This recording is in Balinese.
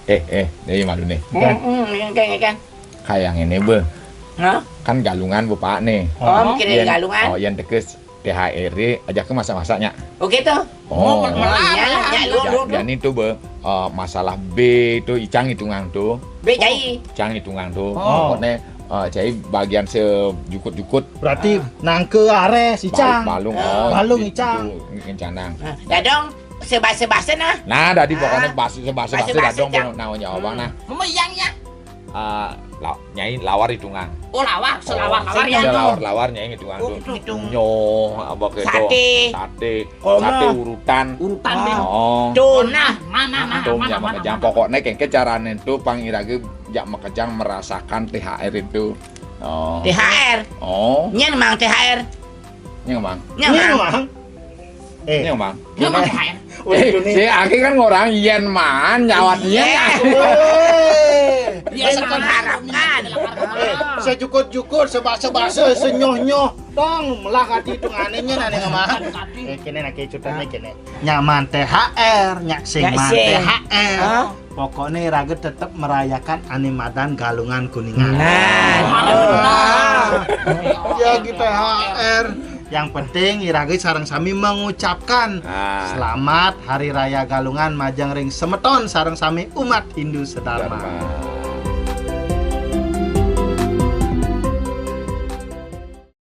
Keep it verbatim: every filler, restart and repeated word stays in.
Eh, eh, ini malu nih. Hmm, hmm, ini kan, ini kan. Kayak ini, Be. Hah? Kan Galungan, Bapak nih. Oh, mikirin Galungan. Oh, yang tekes T H R aja ke masak-masaknya. Oke tuh. Oh, iya, iya, lu, lu, lu. Jadi itu, Be, eh, masalah B itu icang hitungan tuh. B cai. Icang hitungan tuh. Oh. Pokoknya, eh, cai bagian sejukut-jukut. Berarti nangke ares icang. Balung, oh, balung icang. Ngencanang. Nah, dadong sebasa-basa nah. Nah, tadi pokoknya basa-basa dadong, Be, naon ya, Abang, nah. Mama yang ya. Ah, la-, nyai lawar hitungan. Oh, lawar, selawar-lawar ya. Selawar-lawar nyai hitungan tuh. Nyoh, apa gitu? Sate. Sate. Sate urutan. Urutan, Be. Oh. Tuh, nah, mana, mana, mana, mana. Pokoknya kengke carane tuh pang ira ge jak makejang merasakan T H R itu. Oh. T H R. Oh. Nyen mang T H R. Nyen mang. Nyen mang. Eh. Nyen mang. Nyen mang T H R. Eh, si Aki kan ngorang yen man nyawat yen. Yen mengharapkan. Eh, sejukut-jukut, sebasa-basa, senyoh-nyoh. Dong, melah hati itu anehnya nane ngemahan. Eh, kene nake cutane kene. Nyaman T H R, nyak sing man T H R. Pokoknya Iraga tetap merayakan ane madan Galungan Kuningan. Nah, ya gitu T H R. Yang penting Iraga sareng sami mengucapkan selamat Hari Raya Galungan majeng ring semeton sareng sami umat Hindu sedharma.